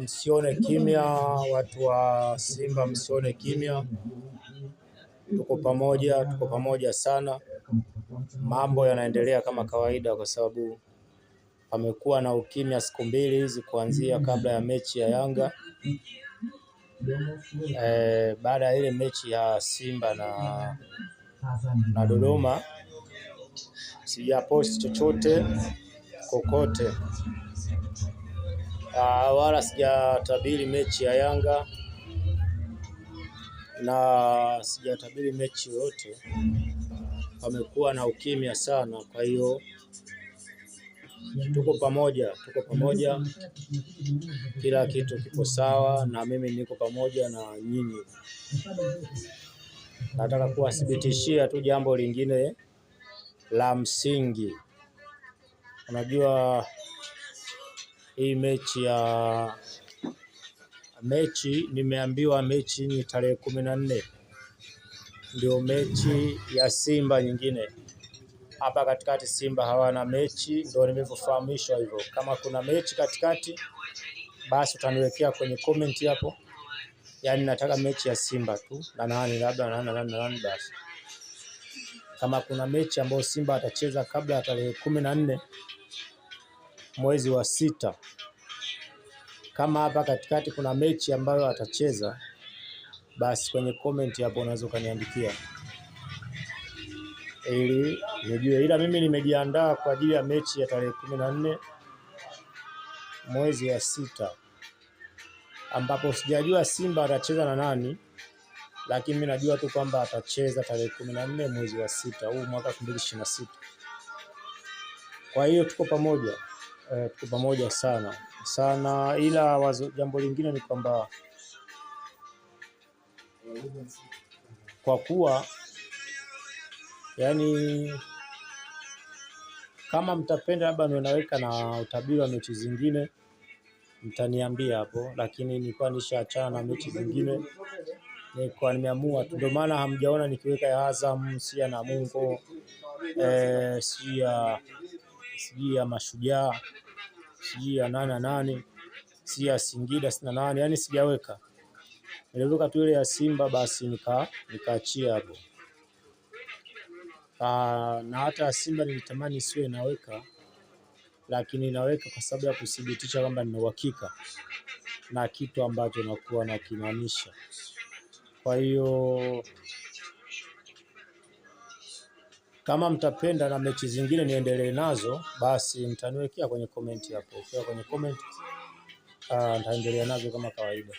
Msione kimya watu wa Simba, msione kimya, tuko pamoja, tuko pamoja sana. Mambo yanaendelea kama kawaida, kwa sababu pamekuwa na ukimya siku mbili hizi kuanzia kabla ya mechi ya Yanga baada ya ile mechi ya Simba na Dodoma sijaposti chochote kokote, wala sijatabiri mechi ya Yanga na sijatabiri mechi yoyote. Pamekuwa na ukimya sana, kwa hiyo tuko pamoja, tuko pamoja, kila kitu kipo sawa, na mimi niko pamoja na nyinyi. Nataka kuwathibitishia tu jambo lingine la msingi. Unajua hii mechi ya mechi nimeambiwa mechi ni tarehe 14 ndio mechi ya Simba nyingine. Hapa katikati Simba hawana mechi, ndio nimevyofahamishwa hivyo. Kama kuna mechi katikati, basi utaniwekea kwenye comment hapo. Yaani nataka mechi ya Simba tu na nani, labda na nani na nani, basi kama kuna mechi ambayo Simba atacheza kabla ya tarehe 14 mwezi wa sita, kama hapa katikati kuna mechi ambayo atacheza, basi kwenye comment hapo unaweza ukaniandikia ili nijue, ila mimi nimejiandaa kwa ajili ya mechi ya tarehe 14 mwezi wa sita, ambapo sijajua Simba atacheza na nani, lakini mimi najua tu kwamba atacheza tarehe 14 mwezi wa sita huu mwaka 2026. Kwa hiyo tuko pamoja, tuko pamoja sana sana, ila wazo, jambo lingine ni kwamba kwa kuwa yani kama mtapenda labda niwe naweka na utabiri wa mechi zingine mtaniambia hapo, lakini nilikuwa nishaachana na mechi zingine, nilikuwa nimeamua tu, ndio maana hamjaona nikiweka ya Azam, si ya Namungo, si ya sijui ya Mashujaa, sijui ya nani na nani, si ya Singida sina nani, yani sijaweka, niliweka tu ile ya Simba basi nikaachia hapo. Na hata Simba nilitamani isiwe naweka, lakini naweka kwa sababu ya kuthibitisha kwamba nina uhakika na kitu ambacho nakuwa nakimaanisha. Kwa hiyo kama mtapenda na mechi zingine niendelee nazo, basi mtaniwekea kwenye comment hapo. Ukiwa kwenye comment, nitaendelea nazo kama kawaida,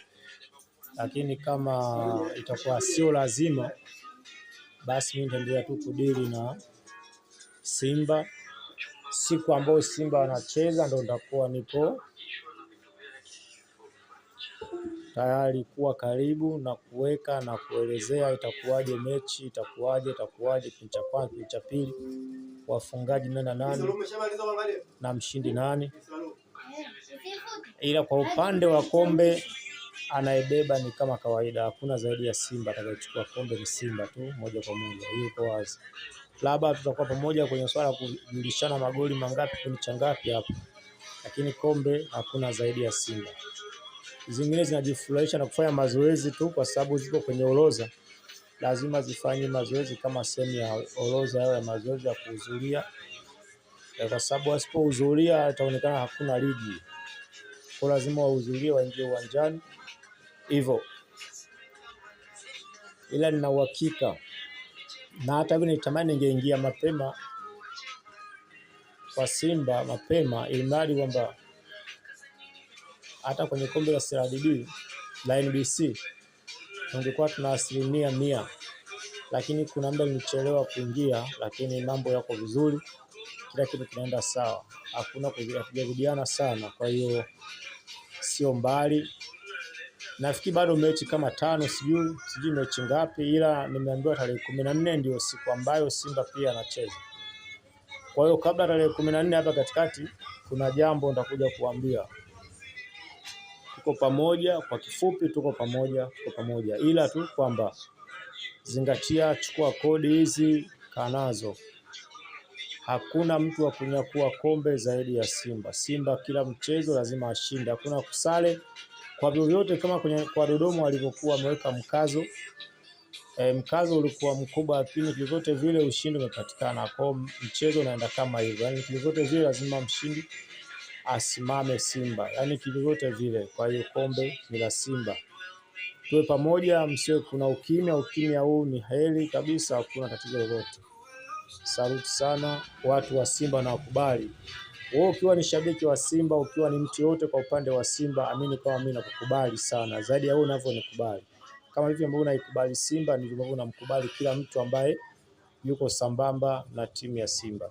lakini kama itakuwa sio lazima, basi mimi nitaendelea tu kudili na Simba. Siku ambayo Simba wanacheza ndo nitakuwa nipo tayari kuwa karibu na kuweka na kuelezea itakuwaje mechi, itakuwaje, itakuwaje, kipindi cha kwanza, kipindi cha pili, wafungaji nani na nani na mshindi nani. Ila kwa upande wa kombe anayebeba ni kama kawaida, hakuna zaidi ya Simba. Atakayechukua kombe ni Simba tu moja kwa moja, hiyo iko wazi. Labda tutakuwa pamoja kwenye swala kujulishana magoli mangapi kipindi cha ngapi hapo, lakini kombe hakuna zaidi ya Simba. Zingine zinajifurahisha na kufanya mazoezi tu, kwa sababu ziko kwenye orodha, lazima zifanye mazoezi kama sehemu ya orodha yao ya mazoezi ya kuhudhuria, kwa sababu wasipohudhuria itaonekana hakuna ligi, kwa lazima wahudhurie, waingie uwanjani hivyo. Ila nina uhakika na hata hivyo nitamani ningeingia mapema kwa Simba mapema, ili mradi kwamba hata kwenye kombe la CRDB la NBC tungekuwa tuna 100%, lakini kuna muda nilichelewa kuingia, lakini mambo yako vizuri, kila kitu kinaenda sawa, hakuna kujarudiana sana, kwa hiyo sio mbali. Nafikiri bado mechi kama tano, sijui mechi ngapi, ila nimeambiwa tarehe 14 ndio siku ambayo Simba pia anacheza. Kwa hiyo kabla tarehe 14 hapa katikati kuna jambo nitakuja kuambia. Tuko pamoja, kwa kifupi tuko pamoja, tuko pamoja, ila tu kwamba zingatia, chukua kodi hizi, kaa nazo. Hakuna mtu wa kunyakua kombe zaidi ya Simba. Simba kila mchezo lazima ashinde, hakuna kusale kwa vyovyote, kama kwenye, kwa Dodoma walivyokuwa wameweka mkazo mkazo ulikuwa mkubwa, lakini vyovyote vile ushindi umepatikana. Kwa mchezo unaenda kama hivyo, yani vyovyote vile lazima mshindi asimame Simba, yani kivyovyote vile. Kwa hiyo kombe ni la Simba. Tuwe pamoja, msiwe kuna ukimya. Ukimya huu ni heri kabisa, hakuna tatizo lolote. Saluti sana watu wa Simba na wakubali. Wewe ukiwa ni shabiki wa Simba, ukiwa ni mtu yote kwa upande wa Simba, amini kama mimi nakukubali sana zaidi ya wewe unavyonikubali. Kama hivi ambavyo unaikubali Simba, ndivyo ambavyo unamkubali kila mtu ambaye yuko sambamba na timu ya Simba.